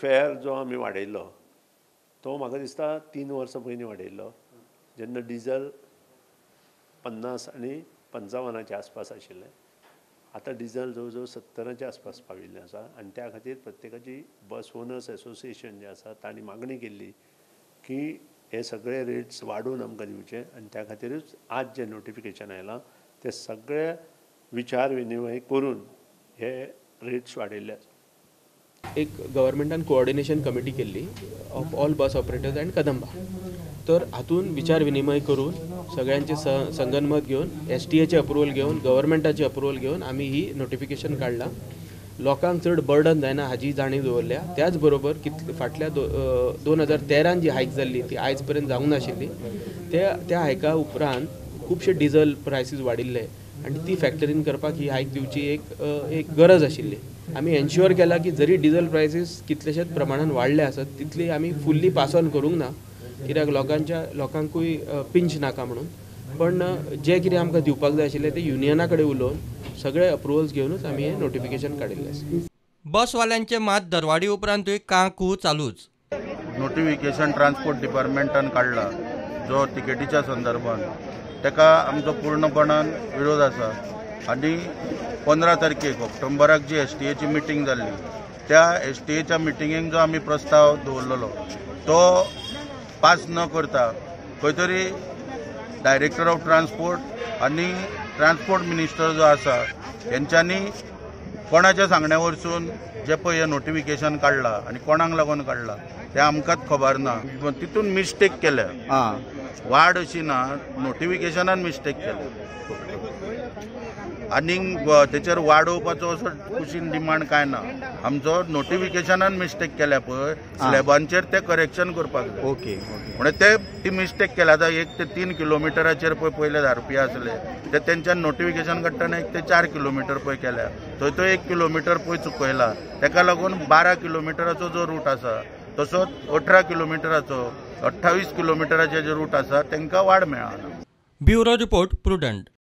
फेर जो आमी वाडयल्लो तो म्हाका दिसता 3 वर्सां पयलीं वाडयल्लो, जेन्ना डिजल 50 आनी 55 आसपास आशिल्लें. आतां डिजल जवळ जवळ 70 आसपास पाविल्लें आसा आनी त्या खातीर प्रत्येकाची बस ओनर्स एसोसिएशन जें आसा तांणी मागणी केल्ली की हे सगळे रेट्स वाडोवन आमकां दिवचे आनी त्या खातीरूच आज जें नोटिफिकेशन आयलां ते सगळे विचार विनिमय करून हे रेट्स वाडयल्ले आसा. एक गव्हर्मेंटान कोऑर्डिनेशन कमिटी केल्ली of all bus operators and Kadamba, तर हातून विचार विनिमय करून सगळ्यांचे संगनमत घेवन एसटीएचे अप्रुवल घेवन गव्हर्मेंटाचे अप्रुवल घेवन आमी ही नोटिफिकेशन काडलां. लोकांक चड बर्डन जायना हाजी जाणीव दवरल्या. त्याच बरोबर कितले फाटल्या 2013 जी हायक जाल्ली ती आयज पर्यंत जावंक नाशिल्ली. त्या हायका उपरांत खुबशे डिझल प्रायसीस वाडिल्ले आनी ती फॅक्टरीन करपाक ही हायक दिवची एक गरज आशिल्ली. आमी एन्श्योर केला की जरी डिझल प्रायसीस कितलेशेच प्रमाणान वाडले आसत तितली आमी फुल्ली पास ऑन करूंक ना, कित्याक लोकांकूय पिंच नाका म्हणून. पण जे कितें आमकां दिवपाक जाय आशिल्लें ते युनियना कडेन उलोवन सगळे अप्रुवल्स घेवनूच आमी हें नोटिफिकेशन काडिल्लें आसा. बसवाल्यांचे मात दरवाडी उपरांतूय काकू चालूच. नोटिफिकेशन ट्रान्सपोर्ट डिपार्टमेंटान काडला जो तिकेटीच्या संदर्भात ताका आमचो पूर्णपणान विरोध आसा. आनी 15 तारखेक ऑक्टोबराक जी एसटीएची मिटींग जाल्ली त्या एसटीएच्या मिटिंगेक जो आमी प्रस्ताव दवरलेलो तो पास न करता खंय तरी डायरेक्टर ऑफ ट्रान्सपोर्ट आनी ट्रान्सपोर्ट मिनिस्टर जो आसा हेंच्यांनी कोणाच्या सांगण्या वरसून जे पळय हें नोटिफिकेशन काडलां आनी कोणाक लागून काडलां तें आमकांच खबर ना. तितून मिस्टेक केल्या, वाड अशी ना, नोटिफिकेशनान मिस्टेक केल्या आनी तेचेर वाडोवपाचो असो कुशीन डिमांड कांय ना. आमचो नोटिफिकेशनान मिस्टेक केल्या पळय स्लॅबांचेर ते करेक्शन करपाक जाय. ओके, म्हणजे ते ती मिस्टेक केल्या. आतां 1 ते 3 किलोमिटराचेर पळय पयले 10 रुपया आसले ते तेंच्यान नोटिफिकेशन काडटना 1 ते 4 किलोमिटर पळय केल्या, थंय तो 1 किलोमिटर पळय चुकयला. तेका लागून 12 किलोमिटराचो जो रूट आसा तसोच 18 किलोमिटराचो 28 किलोमिटराचे जे रूट आसा तांकां वाड मेळना. Bureau report, Prudent.